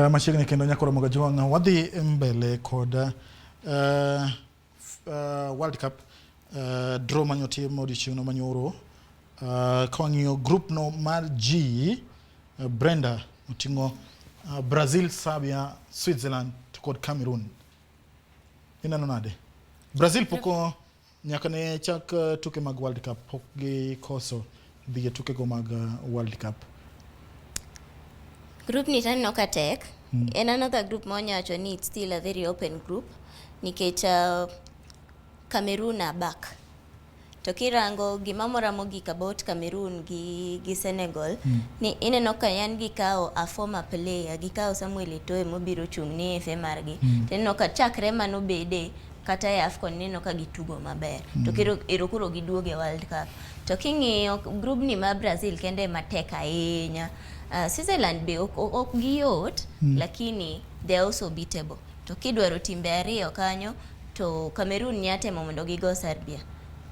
Machiegni kendo nyakoro Mogajwang' wadhi mbele kod World Cup draw manyotim odiochieng'no manyoro. Ka wang'iyo group no mar G, Brenda oting'o Brazil, Serbia, Switzerland to kod Cameroon. Ineno nade? Brazil pok nyaka ne chak tuke mag World Cup pok gikoso dhi e tukego mag World Cup. Group ni taneno ka tek. En another group ma wanya wacho ni it's still a very open group nikech Cameroon are back. To kirango gima mora mogik about Cameroon gi Senegal ni ineno ka yan gikawo a former player, gikawo Samuel Eto'o mobiro chung' ne FA margi. To ineno ka chakre manobede kata e AFCON ineno ka gitugo maber. To kero ero koro giduogo e World Cup. To king'iyo group ni ma Brazil kende ema tek ahinya. Switzerland be ok giyot lakini they are also beatable. To kidwaro timbe ariyo kanyo to Cameroon nya temo mondo gigo Serbia.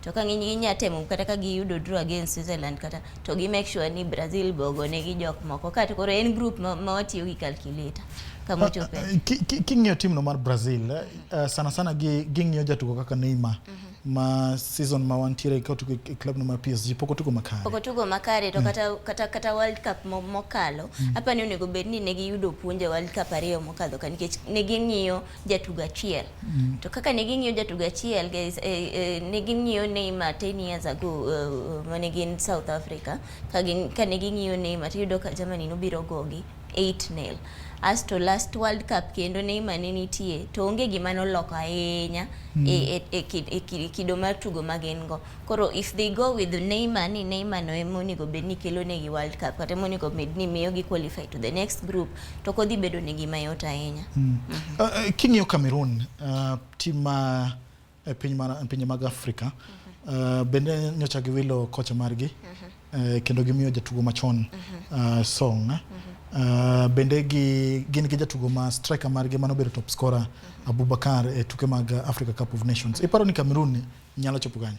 To ka ginya temo kata ka giyudo draw against Switzerland kata to gi make sure ni Brazil be ogonegi jok moko. Ka to koro en group ma watiyo gi calculator kama ochope. King'iyo team no mar Brazil, sana sana ging'iyo jatugo kaka Neymar ma season ma wantiere ka otugo e club no mar PSG pok otugo makare. Pok otugo makare to kata World Cup mokalo apa ni onego bed ni ne giyudo puonj e World Cup ariyo mokadho ka nikech ne ging'iyo jatugo achiel. To kaka ne ging'iyo jatugo achiel, guys, ne ging'iyo Neymar 10 years ago mane gin South Africa ka ne ging'iyo Neymar tiyudo ka Germany nobiro gogi 8-0. Asto last World Cup kendo Neymar ne nitie to onge gima noloko ahinya e kido mar tugo ma gin go. Koro if they go with Neymar ni Neymar no ema onego bed ni kelo negi World Cup kata ema onego bed ni miyo gi qualify to the next group to ok odhi bedo negi mayot ahinya. King'iyo Cameroon, team ma e piny mar pinje mag Afrika, bende nyocha giwilo kocha margi kendo gimiyo jatugo machon Song. Bende gin gi jatugo ma striker margi manobedo top scorer Abubakar e tuke mag Africa Cup of Nations. Iparo ni Cameroon nyalo chopo kanye?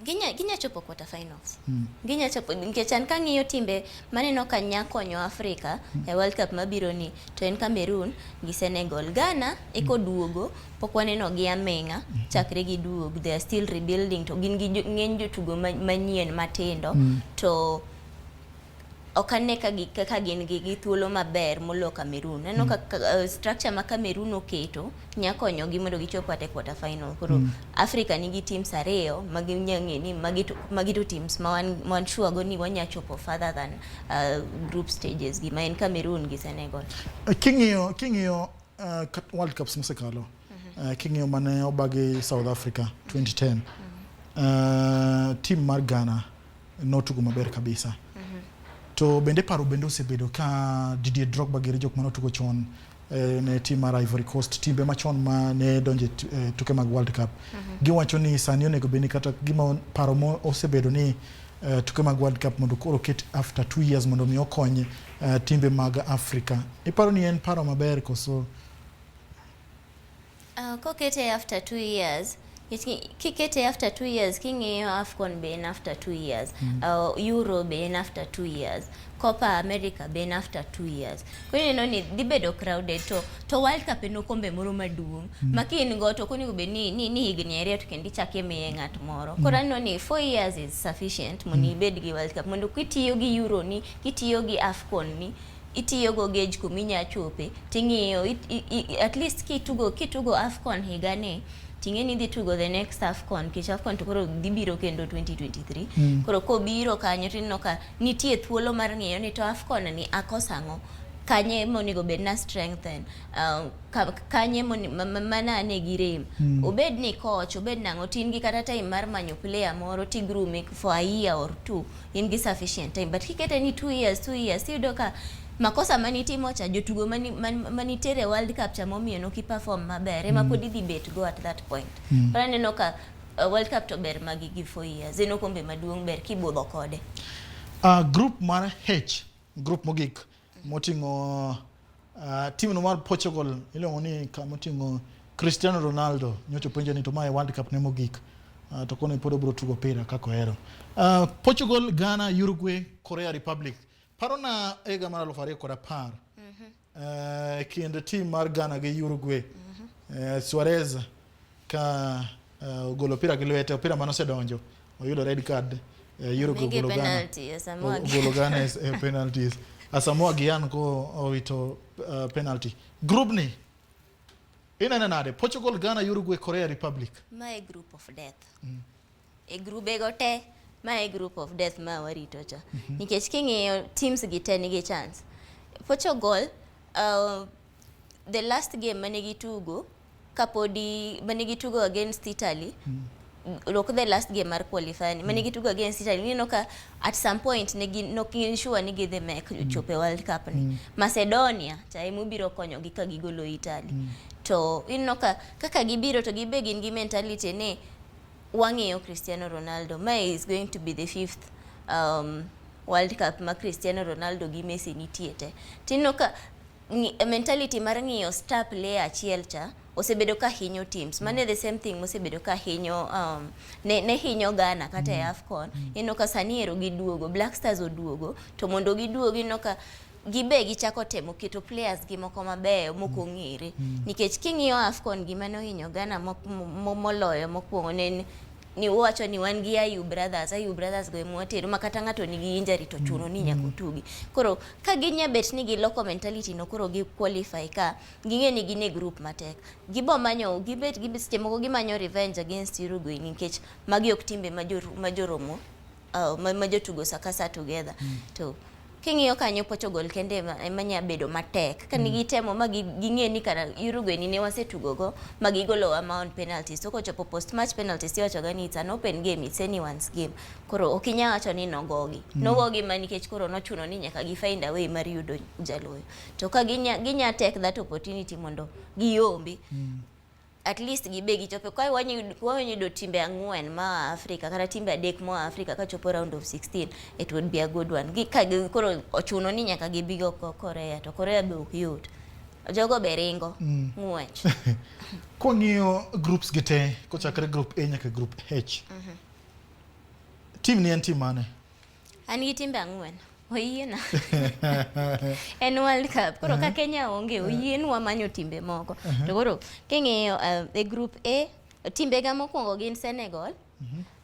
Ginya chopo quarter finals. Ginya chopo nikech an kang'iyo timbe maneno ka nya konyo Africa e World Cup mabiro ni to en Cameroon gi Senegal. Ghana eko duogo pok waneno gi aming'a chakre giduog, they are still rebuilding to gin gi ng'eny jotugo manyien matindo to ok ane ka gin gi thuolo maber moloyo Cameroon. Aneno ka structure ma Cameroon oketo nya konyogi mondo gichop kata e quarter final. Koro Africa nigi teams ariyo ma ginya ng'e ni magi to teams ma wan sure go ni wanya chopo further than group stages gi ma en Cameroon gi Senegal. King'iyo World Cups mosekalo, king'iyo mane obagi South Africa 2010, team mar Ghana notugo maber kabisa. To bende paro bende osebedo ka Didier Drogba giri jok manotugo chon ne team mar Ivory Coast, timbe machon ma ne donje tuke mag World Cup. Giwacho ni sani onego bed ni kata gima paro mo osebedo ni tuke mag World Cup mondo koro ket after 2 years mondo mi okony timbe mag Africa. Iparo ni en paro maber koso? Kokete after 2 years, nikech kikete after 2 years, king'iyo AFCON be en after 2 years, Euro be en after 2 years, Copa America be en after 2 years. Koro ineno ni dhi bedo crowded to World Cup en okombe moro maduong' ma ka in go to ok onego bed ni higni 2 to kendo ichako imiye ng'at moro. Koro aneno ni 4 years is sufficient mondo ibed gi World Cup mondo kitiyo gi Euro ni, kitiyo gi AFCON ni, itiyo go gauge kuminya chope ting'iyo at least kitugo AFCON higa ni ting'e ni idhi tugo the next AFCON nikech AFCON to koro dhi biro kendo 2023. Koro kobiro kanyo tineno ka nitie thuolo mar ng'iyo ni to AFCON ni akoso ang'o, kanye monego bed na strengthen, kanye mana ane gi rem, obed ni coach obed nang'o to in gi kata time mar manyo player moro ti groom for a year or two, in gi sufficient time. But kikete ni 2 years, 2 years, tiyudo ka makosa manitimo cha jotugo manitere World Cup cha momiyo nok i-perform maber ema pod idhi bet go at that point. Koro aneno ka World Cup to ber magi gi 4 years, en okombe maduong', ber kibudho kode. Group mar H, group mogik moting'o team no mar Portugal iluongo ni kamoting'o Cristiano Ronaldo nyocha openje ni to mae World Cup ne mogik, to koni pod obiro tugo pira kaka ohero. Portugal, Ghana, Uruguay, Korea Republic. Parona higa mar 2010. Kind team mar Ghana gi Uruguay. Suarez ka ogolo opira gi lwete, opira mane osedonjo, oyudo red card. Uruguay Migi ogolo Ghana. penalty, Asamoah Ogolo Ghana e penalties. Asamoah Gyan ko owito penalty. Group ni ineno nade? Portugal, Ghana, Uruguay, Korea Republic. Mae group of death. E grube go te, mae group of death ma warito cha. Nikech king'iyo teams gi te nigi chance. Portugal, the last game mane gitugo, kapodi mane gitugo against Italy, ok the last game mar qualify ni, mane gitugo against Italy, ineno ka at some point ne gin nok gin sure ni gidhi mek chopo e World Cup ni. Macedonia cha ema obiro konyogi ka gigolo Italy. To ineno ka kaka gibiro to gibe gin gi mentality ni wang'iyo Cristiano Ronaldo. Mae is going to be the fifth World Cup ma Cristiano Ronaldo gi Messi nitie te. Tineno ka mentality mar ng'iyo star player achiel cha osebedo ka hinyo teams. Mane the same thing mosebedo ka hinyo ne hinyo Ghana kata e AFCON. Ineno ka sani ero giduogo, Black Stars oduogo, to mondo giduogi ineno ka gibe gichako temo keto players gi moko mabeyo mok ong'ere. Nikech king'iyo AFCON gima ne ohinyo Ghana moloyo mokwongo ne en ni wacho ni wan gi Ayew Brothers, Ayew Brothers go ema watero ma kata ng'ato nigi injury to chuno ni nyaka otugi. Koro ka ginya bet ni giloko mentality no koro gi qualify ka ging'e ni gin e group matek. Gibo manyo gibet gi seche moko gimanyo revenge against Uruguay nikech magi ok timbe ma joromo ma jotugo sa ka sa together. To king'iyo kanyo Portugal kende ema nya bedo matek. Ka gitemo ma ging'e ni kara Uruguay ni ne wasetugo go ma gigolowa ma on penalties. To kochopo post match penalties iwacho ga ni it's an open game, it's anyone's game. Koro ok inya wacho ni nogogi. Nogogi ma nikech koro nochuno ni nyaka gi find a way mar yudo jaloyo. To ka ginya take that opportunity mondo giyombi. At least gibe gichope kwa wanyudo timbe 4 ma Africa kata timbe 3 ma Africa kachopo round of 16, it would be a good one. Gi ka koro ochuno ni nyaka gibigo Korea, to Korea be ok yot. Jogo be ringo ng'wech. Kwang'iyo groups gi te kochakre group A nyaka group H. Team ni en team mane? An gi timbe 4. Oyiena. En World Cup. Koro ka Kenya onge, oyienwa manyo timbe moko. To koro king'iyo e group A, timbe ga mokwongo gin Senegal.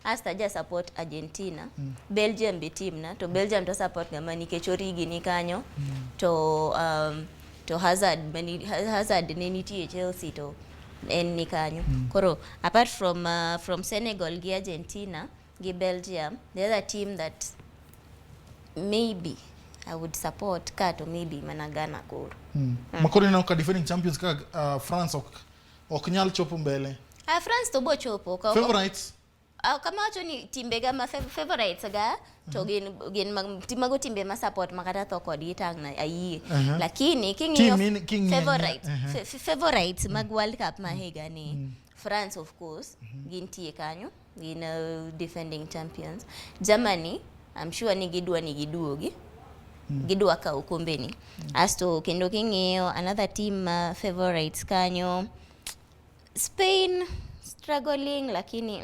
Asta ja support Argentina. Belgium be team na, to Belgium to support ga ma nikech Origi ni kanyo. To Hazard Hazard ne nitie Chelsea to en ni kanyo. Koro apart from Senegal gi Argentina gi Belgium, the other team that maybe I would support ka to maybe mana Ghana koro. Makoro ineno ka defending champions kaka France ok nyal chopo mbele. Ah, France to bo chopo. Favorites? Kama wacho ni timbe ga ma favorites ga to gin mago timbe ma support ma kata tho kodgi tang' na ayie. Lakini king'iyo favorites mag World Cup ma higa ni France of course gintie kanyo, gin defending champions. Germany I'm sure ni gidwa ni giduogi. Gidwa kawo kombe ni. Asto kendo king'iyo another team ma favorites kanyo Spain struggling lakini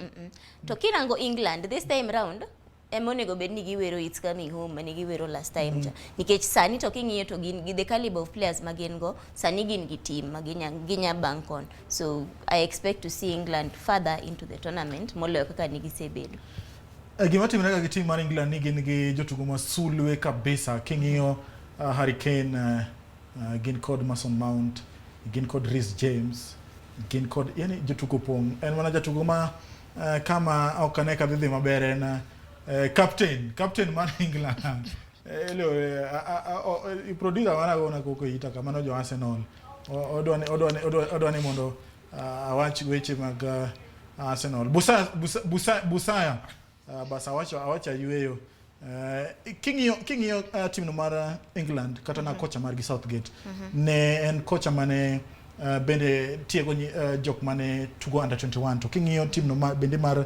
To kirango England this time round ema onego bed ni giwero it's coming home mane giwero last time cha. Nikech sani to king'iyo to gin gi the caliber of players ma gin go, sani gin gi team ma ginya bank on. So I expect to see England further into the tournament moloyo kaka ne gisebedo. Gima timore ga gi team mar England ni gin gi jotugo ma sulwe kabisa. King'iyo Harry Kane, gin kod Mason Mount, gin kod Reece James, gin kod yani jotugo pong'. En mana jatugo ma kama ok ane ka dhi maber en captain mar England. Producer mara gona koko ita kamano jo Arsenal. Odwa ni mondo awach weche mag Arsenal. Busaya bas awacho ayueyo. King'iyo team no mar England kata na kocha margi Southgate, ne en kocha mane bende tiego jok mane tugo under 21, to king'iyo team no bende mar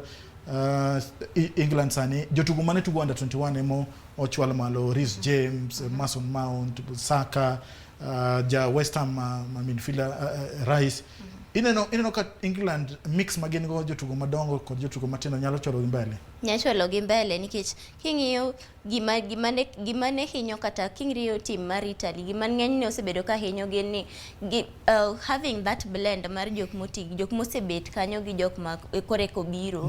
England sani jotugo mane tugo under 21 emo ochwal malo, Reece James, Mason Mount, Saka, ja West Ham ma midfielder Rice. Ineno ka England mix ma gin go jotugo madongo kod jotugo matindo nyalo choro gi mbele. Nyalo chwalo gi mbele nikech king'iyo gima ne hinyo kata king'iyo team mar Italy, gima ng'enyne osebedo ka hinyo gin ni having that blend mar jok moti, jok mosebet kanyo gi jok ma koreka obiro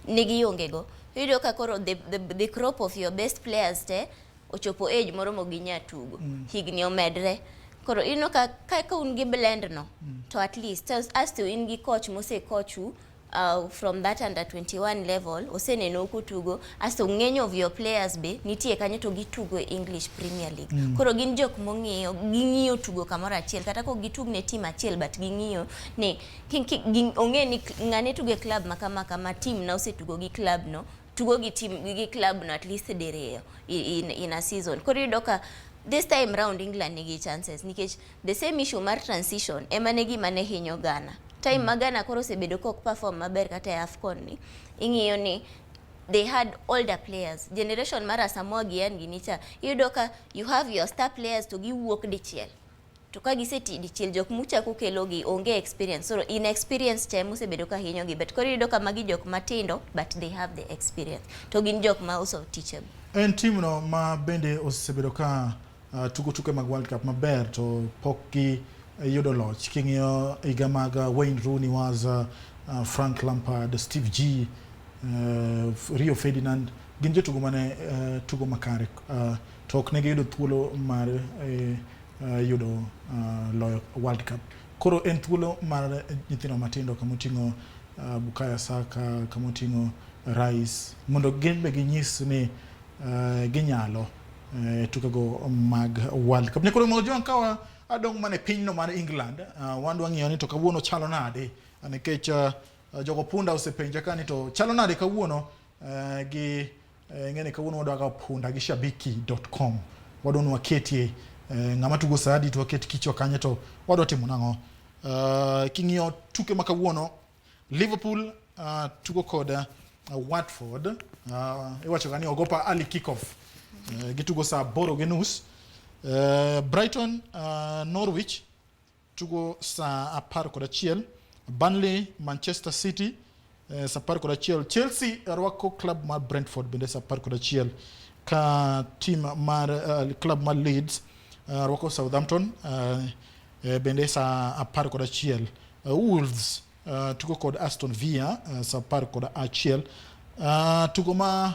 ne gionge go. Iyudo ka koro the crop of your best players te ochopo age moro mok ginya tugo. Higni omedre. Koro ineno ka un gi blend no to at least as to in gi coach mose coachu from that under 21 level, oseneno kutugo, asto ng'eny of your players be nitie kanyo to gitugo e English Premier League. Koro gin jok mong'iyo, ging'iyo tugo kamoro achiel, kata kok gitug ne team achiel, but ging'iyo ni ong'e ni ng'ane tugo e club ma kama kama, team na osetugo gi club no, tugo gi team gi club no at least diriyo in a season. Koro iyudo ka this time round England nigi chances nikech the same issue mar transition ema ne gima ne hinyo Ghana. Time ma Ghana koro osebedo kok perform maber kata e AFCON ni, ing'iyo ni they had older players, generation mar Asamoah Gyan gini cha. Iyudo ka you have your star players to giwuok dichiel, to ka giseti dichiel, jok muchako kelogi onge experience, so inexperience cha ema osebedo ka hinyogi. But koro iyudo ka magi jok matindo, but they have the experience, to gin jok ma also teachable. En team no ma bende osebedo ka tugo tuke mag World Cup maber to pok gi yudo loch. King'iyo higa mag Wayne Rooney was Frank Lampard, Steve G, Rio Ferdinand, gin jotugo mane tugo makare to ok ne giyudo thuolo mar yudo loyo World Cup. Koro en thuolo mar nyithindo matindo kamoting'o Bukayo Saka, kamoting'o Rice, mondo gin be ginyis ni ginyalo tukego mag World Cup. Nyakoro Mojwang, ka adong' mana e pinyno mar England, wan dwa ng'iyo ni to kawuono chalo nade, nikech jogo punda osepenja ka ni to chalo nade kawuono gi ing'e ni kawuono wadwa ga punda gi shabiki.com, wadwa ni waketie ng'ama tugo saa adi to waket kichwa kanyo to wadwa timo nang'o. King'iyo tuke ma kawuono, Liverpool tugo kod Watford, iwacho ga ni ogopa early kick off, gitugo saa 8:30. Brighton Norwich tugo saa 11. Burnley Manchester City saa 11. Chelsea rwako club mar Brentford bende saa 11, ka team mar club mar Leeds rwako Southampton bende saa 11. Wolves tugo kod Aston Villa saa 11. Tugo ma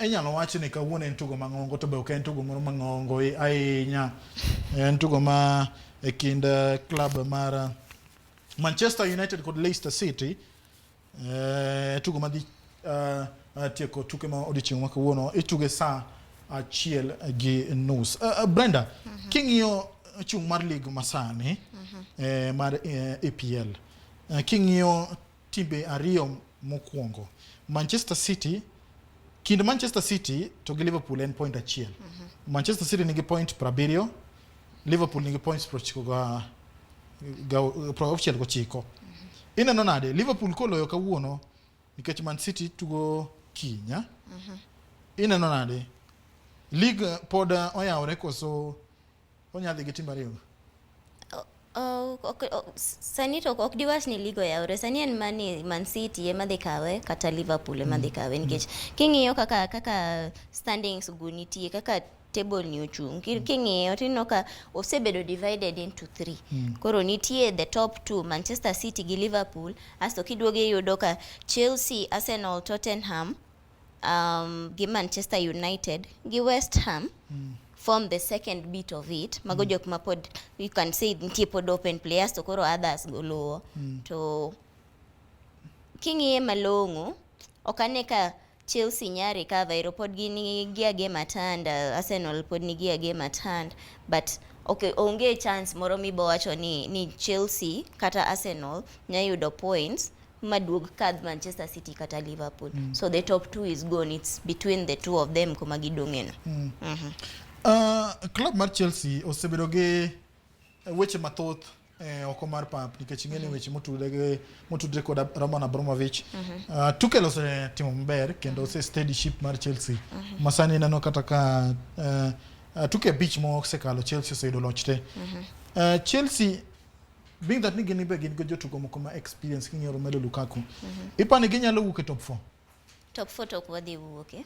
inyalo wach ni kawuono en tugo mang'ongo, to be ok en tugo moro mang'ongo ahinya. En tugo ma e kind club mar Manchester United kod Leicester City, tugo madhi tieko tuke ma odiochieng' ma kawuono, ituge saa 1:30. Brenda, king'iyo chung' mar league masani mar EPL, king'iyo timbe ariyo mokwongo, Manchester City, kind Manchester City to gi Liverpool en point achiel. Manchester City nigi point 70, Liverpool nigi points 96. Ineno nade Liverpool koloyo kawuono, nikech Man City tugo kinya? Ineno nade, league pod oyawore koso onya dhi gi timbe ariyo? Oh, ok, sani to ok diwach ni league oyawore. Sani en mani Man City ema dhi kawe kata Liverpool ema dhi kawe, nikech king'iyo kaka standings go nitie, kaka table ni ochung', king'iyo tineno ka osebedo divided into three. Koro nitie the top two, Manchester City gi Liverpool, asto kiduogo iyudo ka Chelsea, Arsenal, Tottenham gi Manchester United gi West Ham form the second bit of it. Mago jok ma pod you can say nitie pod open players, to koro others go luwo. To king'iye malong'o, ok ane ka Chelsea nya recover ero, pod gin gi a game at hand, Arsenal pod nigi a game at hand, but okay, onge chance moro mibo wacho ni Chelsea kata Arsenal nya yudo points maduog kadh Manchester City kata Liverpool. So the top two is gone, it's between the two of them kuma gidong'e no. Club mar Chelsea osebedo gi weche mathoth oko mar pap, nikech ing'e ni weche motudre kod Roman Abramovich. Tuchel osetimo maber kendo ose steady ship mar Chelsea. Ma sani ineno kata ka tuke abich mosekalo, Chelsea oseyudo loch te. Chelsea Being that ni gin be gin gi jotugo moko ma experience king'iyo Romelu Lukaku. Ipani ginyalo wuok e top 4. Top 4 to ok wadhi wuoke.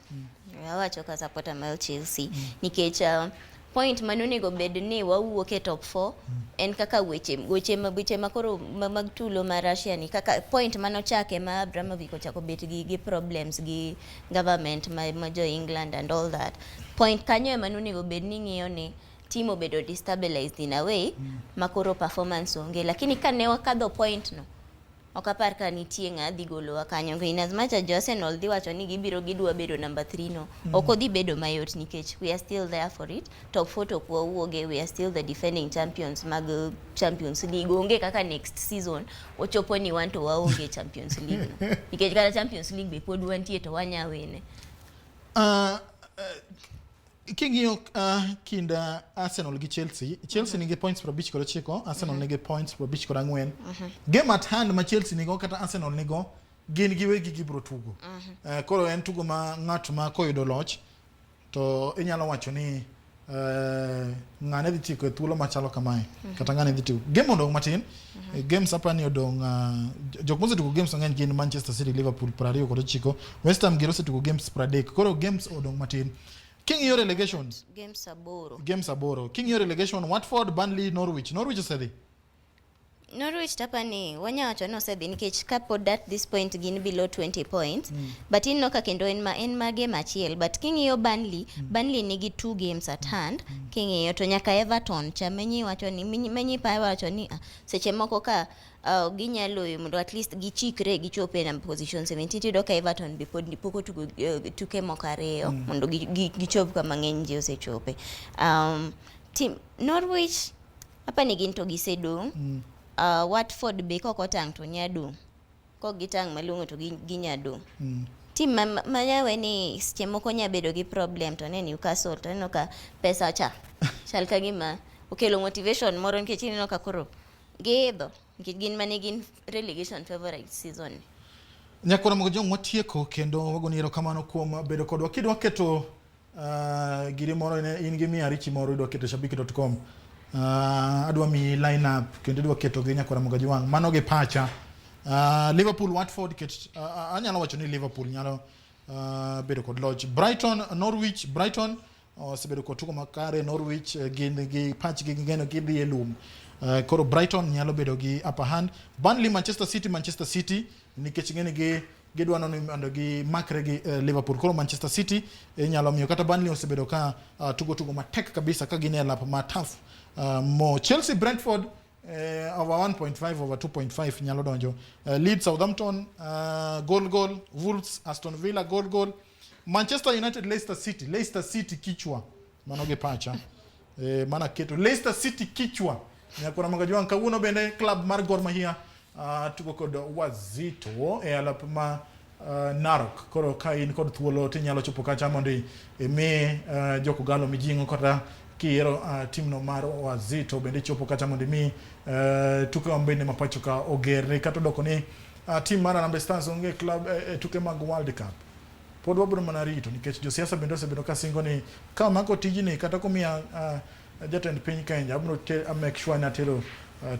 Awacho ka supporter mar Chelsea nikech point mane onego bed ni wawuok e top 4 en kaka weche weche ma weche ma koro ma, mag tulo ma Russia ni kaka point manochake ma Abramovich ochako bet gi problems gi government ma jo England and all that. Point kanyo ema nonego bed ni ng'iyo ni team obedo destabilized in a way ma koro performance onge, lakini ka ne wakadho point no, ok apar ka nitie ng'a dhi golowa kanyo. In as much as jo Arsenal dhi wacho ni gibiro gidwa bedo number 3 no, ok odhi bedo mayot nikech we are still there for it. Top 4 to ok wawuoge, we are still the defending champions mag Champions League. Onge kaka next season ochopo ni wan to waonge Champions League no, nikech kata Champions League be pod wantie to wanya wene. King'iyo kind Arsenal gi Chelsea, Chelsea nigi points 59, Arsenal nigi points 54. Game at hand ma Chelsea nigo kata Arsenal nigo gin giwegi gibiro tugo. Koro en tugo ma ng'at ma koyudo loch to inyalo wacho ni ng'ane dhi tieko e thuolo machalo kamae kata ng'ane dhi tieko. Game odong' matin. Games apani odong' jok mosetugo games mang'eny gin Manchester City, Liverpool 29, West Ham gir osetugo games 30. Koro games odong' matin. King'iyo relegations, games 8. Games 8. King'iyo relegation, Watford, Burnley, Norwich. Norwich osedhi. Norwich tapani wanya wacho ni osedhi nikech kapod at this point gin below 20 points, but ineno ka kendo en ma game achiel, but king'iyo Burnley, Burnley nigi two games at hand. King'iyo to nyaka Everton cha menyi wacho ni menyi pa wacho ni seche moko ka ginya loyo mondo at least gichikre gichope na position 17. Tiyudo ka Everton be pod pok otugo tuke moko ariyo mondo gichop kama ng'eny ji osechope. Team Norwich apani gin to gisedong'. Watford be kok otang' to nya dong', kok gitang' malong'o to ginya dong'. Team ma nyawe ni seche moko nya bedo gi problem to ne Newcastle, to aneno ka pesa cha chal ka gima okelo motivation moro nikech ineno ka koro giidho nikech gin mane gin relegation favorite season ni. Nyakora mogo jong watieko kendo wagoni erokamano kuom bedo kodwa. Kidwa keto giri moro in gi mia richi moro idwa keto shabiki.com. Adwa miyi line up kendo idwa keto gi Nyakora Mogo Jwang'. Mano gi pacha. Liverpool Watford ket anyalo wacho ni Liverpool nyalo bedo kod loch. Brighton Norwich, Brighton osebedo kod tugo makare, Norwich gin gi pachgi gigeno gidhi e lum. Koro Brighton nyalo bedo gi upper hand. Burnley Manchester City, Manchester City nikech ng'eni gi gidwaro ni mondo gimakre gi Liverpool. Koro Manchester City inyalo miyo kata Burnley osebedo ka tugo tugo matek kabisa ka gin e lap ma tough. Mo Chelsea Brentford, over 1.5, over 2.5 nyalo donjo. Leeds Southampton, goal goal, Wolves Aston Villa goal goal, Manchester United Leicester City, Leicester City kichwa, mano gi pacha. Mana keto Leicester City kichwa. Nyakora Magajwang' kawuono bende club mar Gor Mahia tugo kod Wazito e alap ma Narok. Koro ka in kod thuolo tinyalo chopo kacha mondo imi jo Kogalo mijing'o kata kiyiero timno mar Wazito bende chopo kacha mondo imi tuke ma bende ma pacho ka ogerre kata odoko ni tim mar Harambee Stars onge club e tuke mag World Cup. Pod wabiro mana rito nikech josiasa bende osebedo ka singo ni ka omako tijni kata komiya jatend piny Kenya abiro make sure ni atero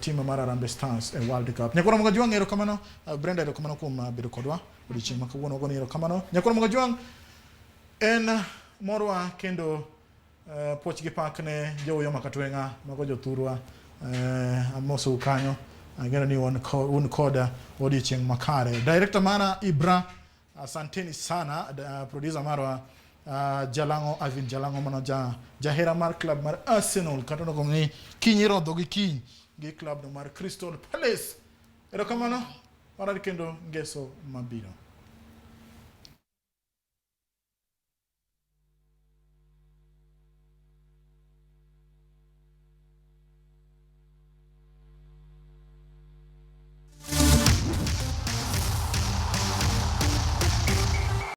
team mar Harambee Stars e World Cup. Nyakwara Mogajwang' erokamano, Brenda erokamano kuom bedo kodwa odiochieng' ma kawuono wagoni erokamano. Nyakwara Mogajwang' en morwa kendo puoch gi pak ne Jouyoma Katweng'a mago jothurwa, amosou kanyo, ageno ni un koda odiochieng' makare. Director mara Ibra, asanteni sana. Producer marwa Jalango Alvin Jalango mano ja jahera mar club mar Arsenal kata onego ni kiny irodho gi kiny gi club no mar Crystal Palace. Erokamano warar kendo ngeso mabiro.